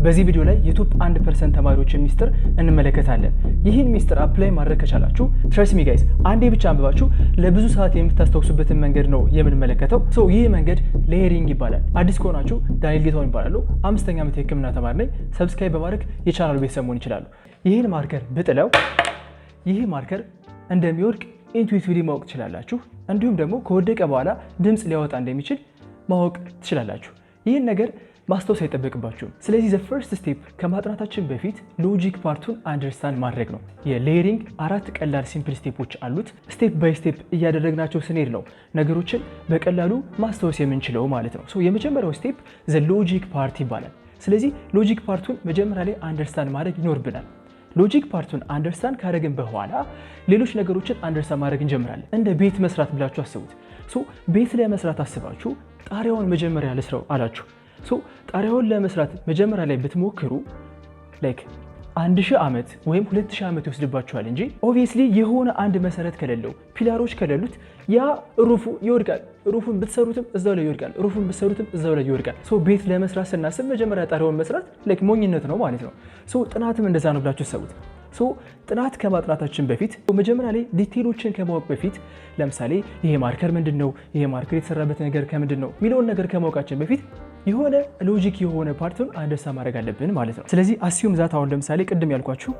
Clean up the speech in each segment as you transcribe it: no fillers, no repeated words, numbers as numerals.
በዚህ ቪዲዮ ላይ የ top 1% ተማሪዎችን ሚስጥር እንመለከታለን። ይህን ሚስጥር apply ማድረግ ከቻላችሁ፣ trust me guys፣ አንዴ ብቻ አንብባችሁ ለብዙ ሰዓት የምታስታውሱበትን መንገድ ነው የምንመለከተው። So ይህ መንገድ layering ይባላል። አዲስ ከሆናችሁ ዳንኤል ጌታሁን እባላለሁ። አምስተኛ ዓመት የሕክምና ተማሪ ነኝ። Subscribe በማድረግ የቻናሉ ቤተሰብ መሆን ይችላሉ። ይህን marker ብጥለው ይህ marker እንደሚወድቅ intuitively ማወቅ ትችላላችሁ። እንዲሁም ደግሞ ከወደቀ በኋላ ድምፅ ሊያወጣ እንደሚችል ማወቅ ትችላላችሁ። ይህን ነገር ማስታወስ አይጠበቅባችሁም። ስለዚህ the first step ከማጥናታችን በፊት logic part ኡን understand ማድረግ ነው። የ layering አራት ቀላል simple step ኦች አሉት። Step by step እያደረግናቸው ስንሄድ ነው ነገሮችን በቀላሉ ማስታወስ የምንችለው ማለት ነው። So የመጀመሪያው step the logic part ይባላል። ስለዚህ logic part ኡን መጀመሪያ ላይ understand ማድረግ ይኖርብናል። Logic part ኡን understand ካደረግን በኋላ ሌሎች ነገሮችን understand ማድረግ እንጀምራለን። እንደ ቤት መስራት ብላችሁ አስቡት። So ቤት ለመስራት አስባችሁ ጣሪያውን መጀመሪያ ልስራው አላችሁ። So ጣሪያውን ለመስራት መጀመሪያ ላይ ብትሞክሩ like 1000 ዓመት ወይም 2000 ዓመት ይወስድባችኋል እንጂ obviously የሆነ አንድ መሰረት ከሌለው፣ pillar ኦች ከሌሉት ያ roof ኡ ይወድቃል። Roof ኡን ብትሰሩትም እዛው ላይ ይወድቃል። Roof ኡን ብትሰሩትም እዛው ላይ ይወድቃል። So ቤት ለመስራት ስናስብ መጀመሪያ ጣሪያውን መስራት like ሞኝነት ነው ማለት ነው። So ጥናትም እንደዛ ነው ብላችሁ አስቡት። So ጥናት ከማጥናታችን በፊት መጀመሪያ ላይ detail ኦችን ከማወቅ በፊት፣ ለምሳሌ ይሄ marker ምንድን ነው፣ ይሄ marker የተሰራበት ነገር ከምንድን ነው የሚለውን ነገር ከማወቃችን በፊት የሆነ logic የሆነ part ኡን understand ማድረግ አለብን ማለት ነው። ስለዚህ assume that አሁን ለምሳሌ ቅድም ያልኳችሁ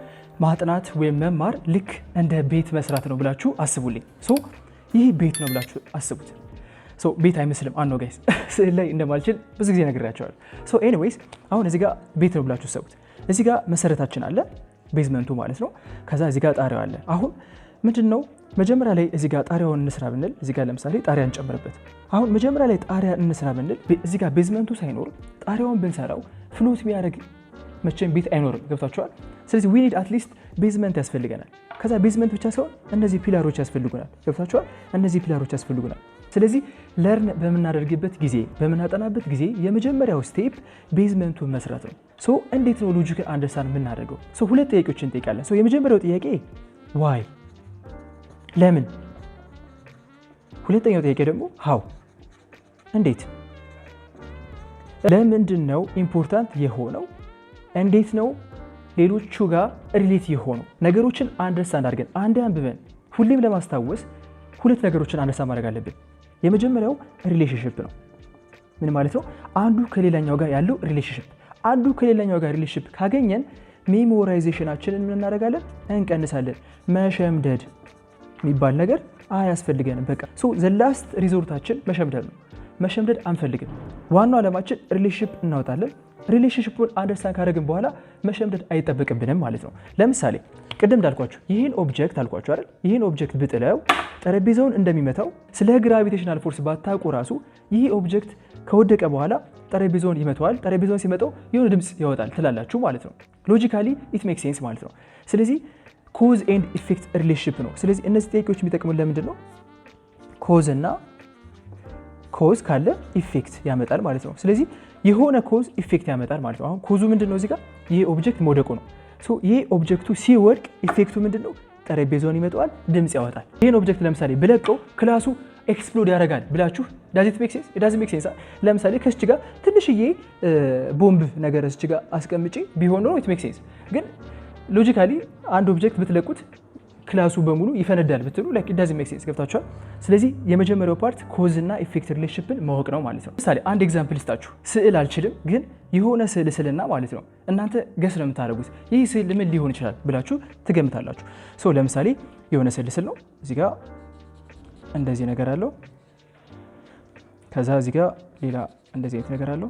ማጥናት ወይም መማር ልክ እንደ ቤት መስራት ነው ብላችሁ አስቡልኝ። So ይህ ቤት ነው ብላችሁ አስቡት። So ቤት አይመስልም፣ I know guys፣ ስዕል ላይ እንደማልችል ብዙ ጊዜ ነግሬያችኋለሁ። So anyways አሁን እዚህ ጋር ቤት ነው ብላችሁ አስቡት። እዚህ ጋር መሰረታችን አለ፣ basement ኡ ማለት ነው። ከዛ እዚህ ጋር ጣሪያው አለ። አሁን ምንድን ነው፣ መጀመሪያ ላይ እዚህ ጋር ጣሪያውን እንስራ ብንል፣ እዚህ ጋር ለምሳሌ ጣሪያ እንጨምርበት። አሁን መጀመሪያ ላይ ጣሪያ እንስራ ብንል እዚህ ጋር basement ኡ ሳይኖር ጣሪያውን ብንሰራው float የሚያደርግ መቼም ቤት አይኖርም። ገብቷችኋል? ስለዚህ we need at least basement ያስፈልገናል። ከዛ basement ብቻ ሳይሆን እነዚህ pillar ኦች ያስፈልጉናል። ገብቷችኋል? እነዚህ pillar ኦች ያስፈልጉናል። ስለዚህ learn በምናደርግበት ጊዜ፣ በምናጠናበት ጊዜ የመጀመሪያው step basement ኡን መስራት ነው። So እንዴት ነው logic ን understand የምናደርገው? So ሁለት ጥያቄዎችን እንጠይቃለን። So የመጀመሪያው ጥያቄ why፣ ለምን? ሁለተኛው ጥያቄ ደግሞ how፣ እንዴት። ለምንድን ነው important የሆነው? እንዴት ነው ሌሎቹ ጋር relate የሆነው? ነገሮችን understand አድርገን አንዴ አንብበን ሁሌም ለማስታወስ ሁለት ነገሮችን understand ማድረግ አለብን። የመጀመሪያው relationship ነው። ምን ማለት ነው? አንዱ ከሌላኛው ጋር ያለው relationship። አንዱ ከሌላኛው ጋር relationship ካገኘን memorization ኣችንን ምን እናደርጋለን? እንቀንሳለን። መሸምደድ የሚባል ነገር አያስፈልገንም። በቃ so the last resort ኣችን መሸምደድ ነው። መሸምደድ አንፈልግም። ዋናው ዓላማችን relationship እናወጣለን። Relationship ኡን understand ካደረግን በኋላ መሸምደድ አይጠበቅብንም ማለት ነው። ለምሳሌ ቅድም እንዳልኳችሁ ይህን object አልኳችሁ አይደል? ይህን object ብጥለው ጠረጴዛውን እንደሚመታው ስለ gravitational force ባታውቁ ራሱ ይህ object ከወደቀ በኋላ ጠረጴዛውን ይመታዋል። ጠረጴዛውን ሲመታው የሆነ ድምፅ ያወጣል ትላላችሁ ማለት ነው። Logically it makes sense ማለት ነው። ስለዚህ cause and effect relationship ነው። ስለዚህ እነዚህ ጥያቄዎች የሚጠቅሙን ለምንድን ነው? Cause እና cause ካለ effect ያመጣል ማለት ነው። ስለዚህ የሆነ cause effect ያመጣል ማለት ነው። አሁን cause ኡ ምንድን ነው? እዚህ ጋር ይሄ object መውደቁ ነው። ይሄ object ኡ ሲወድቅ effect ኡ ምንድን ነው? ጠረጴዛውን ይመታዋል፣ ድምፅ ያወጣል። ይህን object ለምሳሌ ብለቀው class ኡ explode ያደርጋል ብላችሁ does it make sense? Does make sense? ለምሳሌ ከዚች ጋር ትንሽዬ ቦምብ ነገር እዚች ጋር አስቀምጬ ቢሆን ኖሮ it make sense። ግን logically አንድ object ብትለቁት class ኡ በሙሉ ይፈነዳል ብትሉ like it doesn't make sense። ገብቷችኋል? ስለዚህ የመጀመሪያው part cause እና effect relationship ን ማወቅ ነው ማለት ነው። ምሳሌ አንድ example ልስጣችሁ። ስዕል አልችልም፣ ግን የሆነ ስዕል ስልና ማለት ነው እናንተ guess ነው የምታደርጉት። ይህ ስዕል ምን ሊሆን ይችላል ብላችሁ ትገምታላችሁ። So ለምሳሌ የሆነ ስዕል ስል ነው፣ እዚህ ጋር እንደዚህ ነገር አለው። ከዛ እዚህ ጋር ሌላ እንደዚህ አይነት ነገር አለው።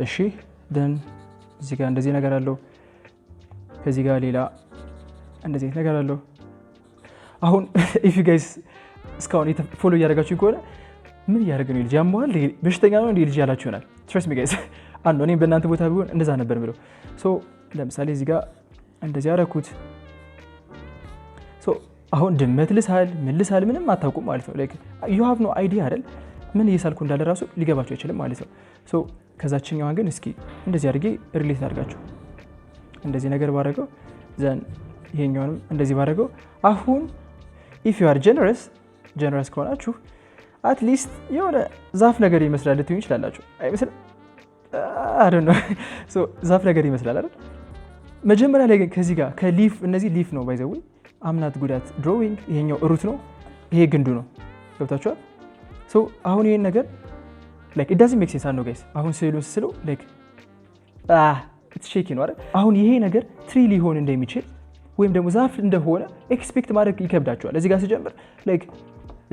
እሺ፣ then እዚህ ጋር እንደዚህ ነገር አለው። ከዚህ ጋር ሌላ እንደዚህ አይነት ነገር አለው። አሁን if you guys እስካሁን follow እያደረጋችሁ ከሆነ ምን እያደረገ ነው ልጅ፣ ያመዋል፣ በሽተኛ ነው እንዴ ልጅ ያላችሁ ይሆናል። Trust me guys፣ አንዱ እኔም በእናንተ ቦታ ብሆን እንደዛ ነበር ብለው። So ለምሳሌ እዚህ ጋር እንደዚህ ያደረኩት። አሁን ድመት ልሳል፣ ምን ልሳል ምንም አታውቁም ማለት ነው። You have no idea አይደል? ምን እየሳልኩ እንዳለ ራሱ ሊገባቸው አይችልም ማለት ነው። So ከዛችኛዋን ግን እስኪ እንደዚህ አድርጌ relate አድርጋችሁ እንደዚህ ነገር ባደረገው፣ then ይሄኛውንም እንደዚህ ባደረገው፣ አሁን if you are generous፣ generous ከሆናችሁ at least የሆነ ዛፍ ነገር ይመስላል ልትሉ ይችላላችሁ። አይመስልም? I don't know፣ ዛፍ ነገር ይመስላል አይደል? መጀመሪያ ላይ ግን ከዚህ ጋር ከ leaf፣ እነዚህ leaf ነው by the way፣ I'm not good at drawing። ይሄኛው root ነው፣ ይሄ ግንዱ ነው። ገብታችኋል? So አሁን ይሄን ነገር like it doesn't make sense ነው guys። አሁን ስዕሉን ስስለው like it's shaky ነው አይደል? አሁን ይሄ ነገር tree ሊሆን እንደሚችል ወይም ደግሞ ዛፍ እንደሆነ expect ማድረግ ይከብዳችኋል። እዚህ ጋር ስጀምር like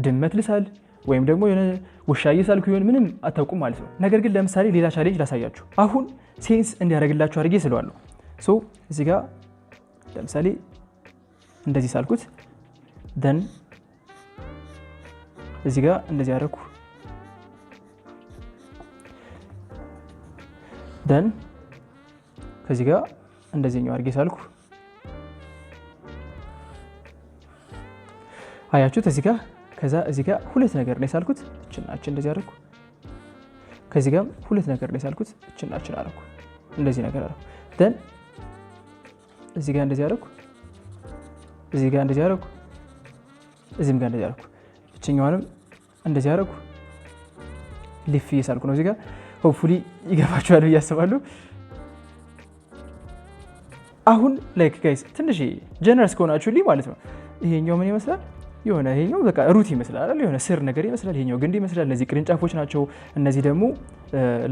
ድመት ልሳል ወይም ደግሞ የሆነ ውሻ እየሳልኩ ይሆን ምንም አታውቁም ማለት ነው። ነገር ግን ለምሳሌ ሌላ challenge ላሳያችሁ። አሁን sense እንዲያደርግላችሁ አድርጌ ስለዋለሁ። So እዚህ ጋር ለምሳሌ እንደዚህ ሳልኩት፣ then እዚህ ጋር እንደዚህ አደረኩ፣ then ከዚህ ጋር እንደዚህኛው አድርጌ ሳልኩ፣ አያችሁት? እዚህ ጋር ከዛ እዚህ ጋር ሁለት ነገር ነው የሳልኩት፣ እችናችን እንደዚህ አደረኩ። ከዚህ ጋር ሁለት ነገር ነው የሳልኩት፣ እችናችን አደረኩ፣ እንደዚህ ነገር አደረኩ። Then እዚህ ጋር እንደዚህ አደረኩ፣ እዚህ ጋር እንደዚህ አደረኩ፣ እዚህም ጋር እንደዚህ አደረኩ። እችኛዋንም እንደዚህ አደረኩ። Leaf እየሳልኩ ነው እዚህ ጋር፣ hopefully ይገባችኋል ብዬ አስባለሁ። አሁን like guys ትንሽ generous ከሆናችሁልኝ ማለት ነው፣ ይሄኛው ምን ይመስላል? የሆነ ይሄኛው በቃ root ይመስላል አይደል? የሆነ ስር ነገር ይመስላል። ይሄኛው ግንድ ይመስላል። እነዚህ ቅርንጫፎች ናቸው። እነዚህ ደግሞ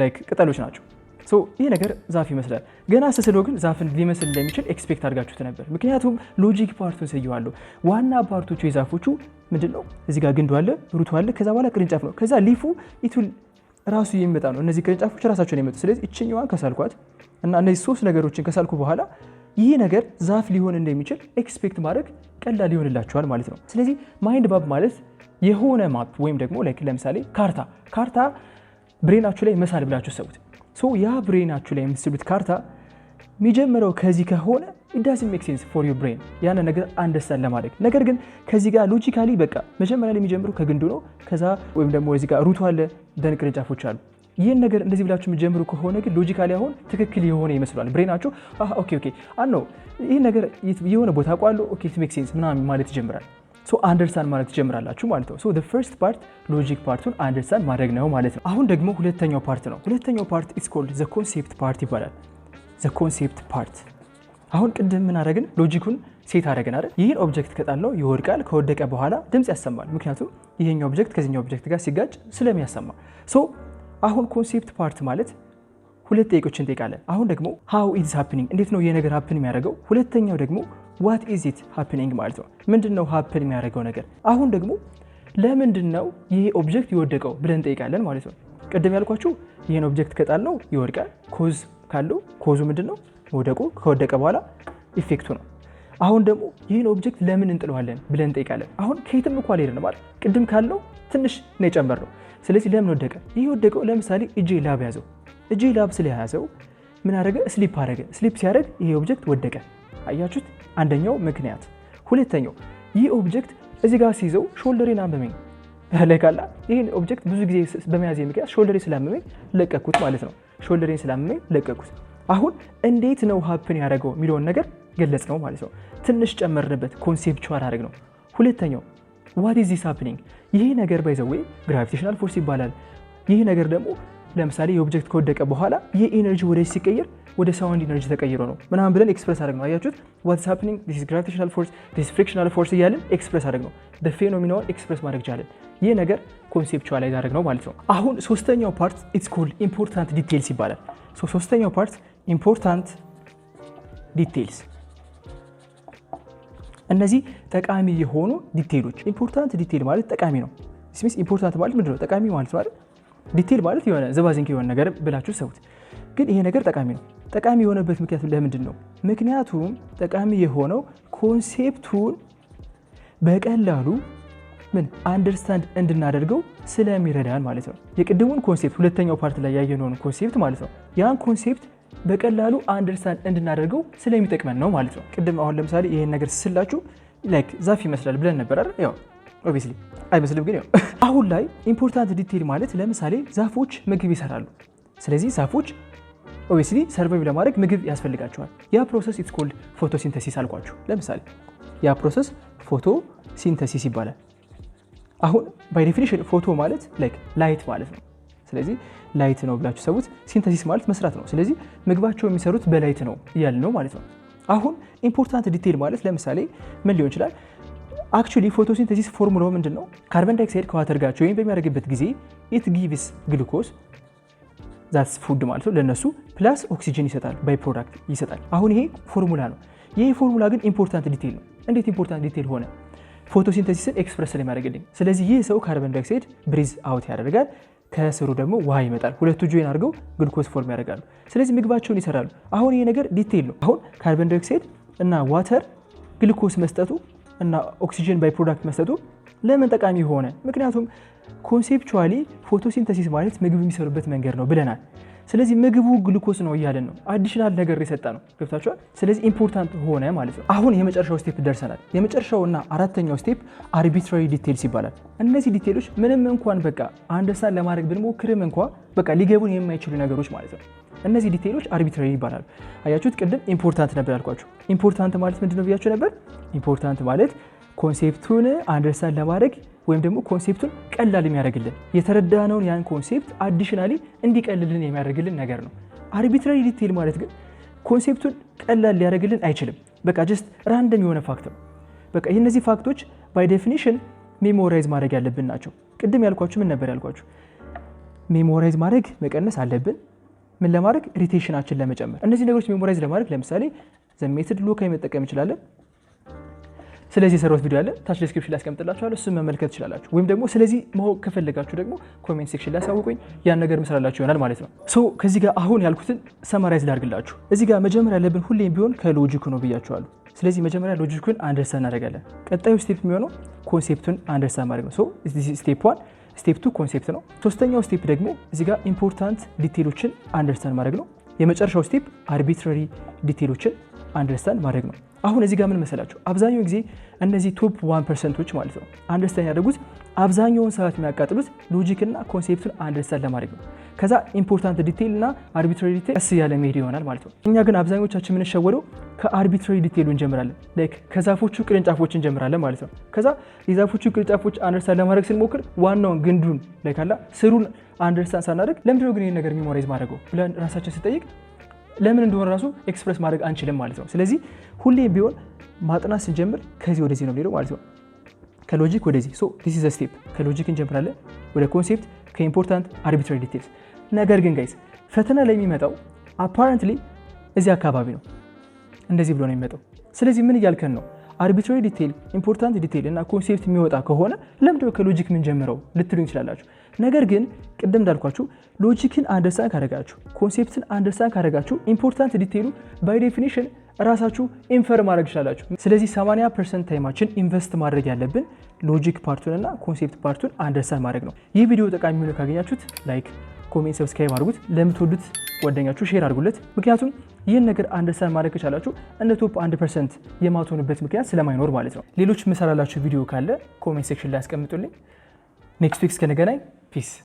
like ቅጠሎች ናቸው። So ይሄ ነገር ዛፍ ይመስላል። ገና ስስለው ግን ዛፍን ሊመስል እንደሚችል expect አድርጋችሁት ነበር። ምክንያቱም logic part ኡን ስየዋለሁ። ዋና part ኦቹ የዛፎቹ ምንድን ነው? እዚህ ጋር ግንዱ አለ፣ root ኡ አለ፣ ከዛ በኋላ ቅርንጫፍ ነው። ከዛ leaf ኡ ኢቱል ራሱ የሚመጣ ነው። እነዚህ ቅርንጫፎች ራሳቸውን የመጡ፣ ስለዚህ እችኛዋን ከሳልኳት እና እነዚህ ሶስት ነገሮችን ከሳልኩ በኋላ ይህ ነገር ዛፍ ሊሆን እንደሚችል expect ማድረግ ቀላል ይሆንላችኋል ማለት ነው። ስለዚህ mind map ማለት የሆነ map ወይም ደግሞ like ለምሳሌ ካርታ brain ኣችሁ ላይ መሳል ብላችሁ ሰቡት። So ያ brain ኣችሁ ላይ የምትስሉት ካርታ የሚጀምረው ከዚህ ከሆነ it doesn't make sense for your brain ያን ነገር understand ለማድረግ። ነገር ግን ከዚህ ጋር logically በቃ መጀመሪያ ላይ የሚጀምረው ከግንዱ ነው። ከዛ ወይም ደግሞ እዚህ ጋር root ኡ አለ፣ then ቅርንጫፎች አሉ። ይህን ነገር እንደዚህ ብላችሁ የምትጀምሩ ከሆነ ግን logically አሁን ትክክል የሆነ ይመስላል brain ኣችሁ። Okay አኖ ይህን ነገር የሆነ ቦታ አውቀዋለሁ፣ okay it make sense ምናምን ማለት ይጀምራል። So understand ማለት ትጀምራላችሁ ማለት ነው። So the first part logic part ኡን understand ማድረግ ነው ማለት ነው። አሁን ደግሞ ሁለተኛው part ነው። ሁለተኛው part is called the concept part ይባላል። The concept part፣ አሁን ቅድም ምን አደረግን? Logic ኡን set አደረግን አይደል? ይህን object ከጣልነው ይወድቃል። ከወደቀ በኋላ ድምፅ ያሰማል። ምክንያቱም ይሄኛው object ከዚህኛው object ጋር ሲጋጭ ስለሚያሰማ። So አሁን concept part ማለት ሁለት ጥያቄዎችን እንጠይቃለን። አሁን ደግሞ how is happening፣ እንዴት ነው ይሄ ነገር happen የሚያደርገው? ሁለተኛው ደግሞ what is it happening ማለት ነው። ምንድን ነው happen የሚያደርገው ነገር? አሁን ደግሞ ለምንድን ነው ይሄ object የወደቀው ብለን እንጠይቃለን ማለት ነው። ቅድም ያልኳችሁ ይህን object ከጣልነው ይወድቃል። Cause ካለው cause ኡ ምንድን ነው? መውደቁ። ከወደቀ በኋላ effect ኡ ነው። አሁን ደግሞ ይህን object ለምን እንጥለዋለን ብለን እንጠይቃለን። አሁን ከየትም እኮ አልሄድንም አይደል? ቅድም ካለው ትንሽ ነው የጨመርነው። ስለዚህ ለምን ወደቀ? ይህ ወደቀው ለምሳሌ እጄ ላብ ያዘው። እጄ ላብ ስለያዘው ምን አደረገ? Slip አደረገ። Slip ሲያደርግ ይሄ object ወደቀ። አያችሁት? አንደኛው ምክንያት። ሁለተኛው ይህ object እዚህ ጋር ሲይዘው shoulder ኤን አመመኝ ላይ ይህን object ብዙ ጊዜ በመያዜ ምክንያት shoulder ኤ ስላመመኝ ለቀኩት ማለት ነው። Shoulder ኤን ስላመመኝ ለቀኩት። አሁን እንዴት ነው happen ያደረገው የሚለውን ነገር ገለጽ ነው ማለት ነው። ትንሽ ጨመርንበት፣ conceptual አደረግነው። ሁለተኛው what is this happening፣ ይሄ ነገር by the way gravitational force ይባላል። ይህ ነገር ደግሞ ለምሳሌ የ object ከወደቀ በኋላ ይህ energy ወደ ሲቀየር ወደ sound energy ተቀይሮ ነው ምናምን ብለን express አደረግነው። አያችሁት? What's happening፣ this is gravitational force፣ this frictional force እያልን express አደረግነው። Phenomena ውን express ማድረግ ቻለን። ይህ ነገር conceptualize አደረግነው ማለት ነው። አሁን ሶስተኛው part it's called important details ይባላል። ሶስተኛው part important details፣ እነዚህ ጠቃሚ የሆኑ detail ኦች። Important detail ማለት ጠቃሚ ነው። ስሚስ important ማለት ምንድን ነው? ጠቃሚ ማለት ነው አይደል? Detail ማለት የሆነ ዘባዚንክ የሆነ ነገር ብላችሁ ሰውት፣ ግን ይሄ ነገር ጠቃሚ ነው። ጠቃሚ የሆነበት ምክንያት ለምንድን ነው? ምክንያቱም ጠቃሚ የሆነው concept ኡን በቀላሉ ምን understand እንድናደርገው ስለሚረዳን ማለት ነው። የቅድሙን concept፣ ሁለተኛው part ላይ ያየነውን concept ማለት ነው። ያን concept በቀላሉ understand እንድናደርገው ስለሚጠቅመን ነው ማለት ነው። ቅድም አሁን ለምሳሌ ይሄን ነገር ስላችሁ like ዛፍ ይመስላል ብለን ነበር አይደል? ያው obviously አይመስልም፣ ግን ያው አሁን ላይ important detail ማለት ለምሳሌ ዛፎች ምግብ ይሰራሉ። ስለዚህ ዛፎች obviously survive ለማድረግ ምግብ ያስፈልጋቸዋል። ያ process it's called photosynthesis አልኳችሁ። ለምሳሌ ያ process photosynthesis ይባላል። አሁን by definition photo ማለት like light ማለት ነው። ስለዚህ light ነው ብላችሁ ሰቡት። Synthesis ማለት መስራት ነው። ስለዚህ ምግባቸው የሚሰሩት በ light ነው እያልን ነው ማለት ነው። አሁን important detail ማለት ለምሳሌ ምን ሊሆን ይችላል? Actually photosynthesis formula ው ምንድን ነው? Carbon dioxide ከ water ጋር join በሚያደርግበት ጊዜ it gives glucose, that's food ማለት ነው ለነሱ፣ plus oxygen ይሰጣል፣ by product ይሰጣል። አሁን ይሄ ፎርሙላ ነው። ይሄ ፎርሙላ ግን important detail ነው። እንዴት important detail ሆነ? Photosynthesis ን express ስለሚያደርግልኝ። ስለዚህ ይህ ሰው carbon dioxide breathe out ያደርጋል፣ ከስሩ ደግሞ ውሃ ይመጣል። ሁለቱ join አድርገው glucose form ያደርጋሉ። ስለዚህ ምግባቸውን ይሰራሉ። አሁን ይሄ ነገር detail ነው። አሁን carbon dioxide እና water glucose መስጠቱ እና oxygen by product መስጠቱ ለምን ጠቃሚ ሆነ? ምክንያቱም conceptually photosynthesis ማለት ምግብ የሚሰሩበት መንገድ ነው ብለናል። ስለዚህ ምግቡ ግሉኮስ ነው እያለን ነው። Additional ነገር የሰጠ ነው። ገብታችኋል? ስለዚህ important ሆነ ማለት ነው። አሁን የመጨረሻው step ደርሰናል። የመጨረሻው እና አራተኛው step arbitrary details ይባላል። እነዚህ detail ኦች ምንም እንኳን በቃ understand ለማድረግ ብንሞክርም እንኳ በቃ ሊገቡን የማይችሉ ነገሮች ማለት ነው። እነዚህ detail ኦች arbitrary ይባላሉ። አያችሁት? ቅድም important ነበር ያልኳችሁ። Important ማለት ምንድነው ብያችሁ ነበር? Important ማለት concept ኡን understand ለማድረግ ወይም ደግሞ concept ኡን ቀላል የሚያደርግልን፣ የተረዳነውን ያን concept additionally እንዲቀልልን የሚያደርግልን ነገር ነው። Arbitrary detail ማለት ግን concept ኡን ቀላል ሊያደርግልን አይችልም። በቃ just random የሆነ fact ነው። በቃ እነዚህ fact ኦች by definition memorize ማድረግ ያለብን ናቸው። ቅድም ያልኳችሁ ምን ነበር ያልኳችሁ? Memorize ማድረግ መቀነስ አለብን። ምን ለማድረግ? Retention ኣችን ለመጨመር። እነዚህ ነገሮች memorize ለማድረግ ለምሳሌ the method loci መጠቀም እንችላለን። ስለዚህ የሰራሁት ቪዲዮ አለ፣ ታች description ላይ አስቀምጥላችኋለሁ፣ እሱን መመልከት ትችላላችሁ። ወይም ደግሞ ስለዚህ ማወቅ ከፈለጋችሁ ደግሞ comment section ላይ አሳውቁኝ፣ ያን ነገር ምስራላችሁ ይሆናል ማለት ነው። So ከዚህ ጋር አሁን ያልኩትን summarize ላድርግላችሁ። እዚህ ጋር መጀመሪያ ያለብን ሁሌም ቢሆን ከ logic ኡ ነው ብያችኋለሁ። ስለዚህ መጀመሪያ logic ኡን understand እናደርጋለን። ቀጣዩ step የሚሆነው concept ኡን understand ማድረግ ነው። So step one፣ step two concept ነው። ሶስተኛው step ደግሞ እዚህ ጋር important detail ኦችን understand ማድረግ ነው። የመጨረሻው step arbitrary detail ኦችን understand ማድረግ ነው። አሁን እዚህ ጋር ምን መሰላችሁ፣ አብዛኛውን ጊዜ እነዚህ top 1% ኦች ማለት ነው understand ያደርጉት አብዛኛውን ሰዓት የሚያቃጥሉት logic እና concept ኡን understand ለማድረግ ነው። ከዛ important detail እና arbitrary detail ቀስ እያለ መሄድ ይሆናል ማለት ነው። እኛ ግን አብዛኞቻችን የምንሸወደው ከ arbitrary detail ኡ እንጀምራለን። Like ከዛፎቹ ቅርንጫፎች እንጀምራለን ማለት ነው። ከዛ የዛፎቹ ቅርንጫፎች understand ለማድረግ ስንሞክር ዋናውን ግንዱን like አላ ስሩን understand ሳናደርግ ለምንድነው ግን ይህን ነገር memorize ማድረገው ብለን ራሳችን ስጠይቅ ለምን እንደሆነ ራሱ express ማድረግ አንችልም ማለት ነው። ስለዚህ ሁሌም ቢሆን ማጥናት ስንጀምር ከዚህ ወደዚህ ነው የምንሄደው ማለት ነው። ከ logic ወደዚህ። So this is step። ከ logic እንጀምራለን ወደ concept፣ ከ important arbitrary details። ነገር ግን guys፣ ፈተና ላይ የሚመጣው apparently እዚህ አካባቢ ነው። እንደዚህ ብሎ ነው የሚመጣው። ስለዚህ ምን እያልከን ነው? Arbitrary detail፣ important detail እና concept የሚወጣ ከሆነ ለምንድነው ከ logic የምንጀምረው ልትሉኝ ትችላላችሁ። ነገር ግን ቅድም እንዳልኳችሁ logic ን understand ካደረጋችሁ፣ concept ን understand ካደረጋችሁ important detail ኡ by definition እራሳችሁ infer ማድረግ ትችላላችሁ። ስለዚህ 80% time ኣችን invest ማድረግ ያለብን logic part ኡን እና concept part ኡን understand ማድረግ ነው። ይህ ቪዲዮ ጠቃሚ ሆኖ ካገኛችሁት like፣ comment፣ subscribe አድርጉት። ለምትወዱት ጓደኛችሁ share አድርጉለት። ምክንያቱም ይህን ነገር understand ማድረግ ከቻላችሁ እንደ top 1% የማትሆኑበት ምክንያት ስለማይኖር ማለት ነው። ሌሎች ምሰራላችሁ ቪዲዮ ካለ comment section ላይ አስቀምጡልኝ። Next week እስከንገናኝ peace።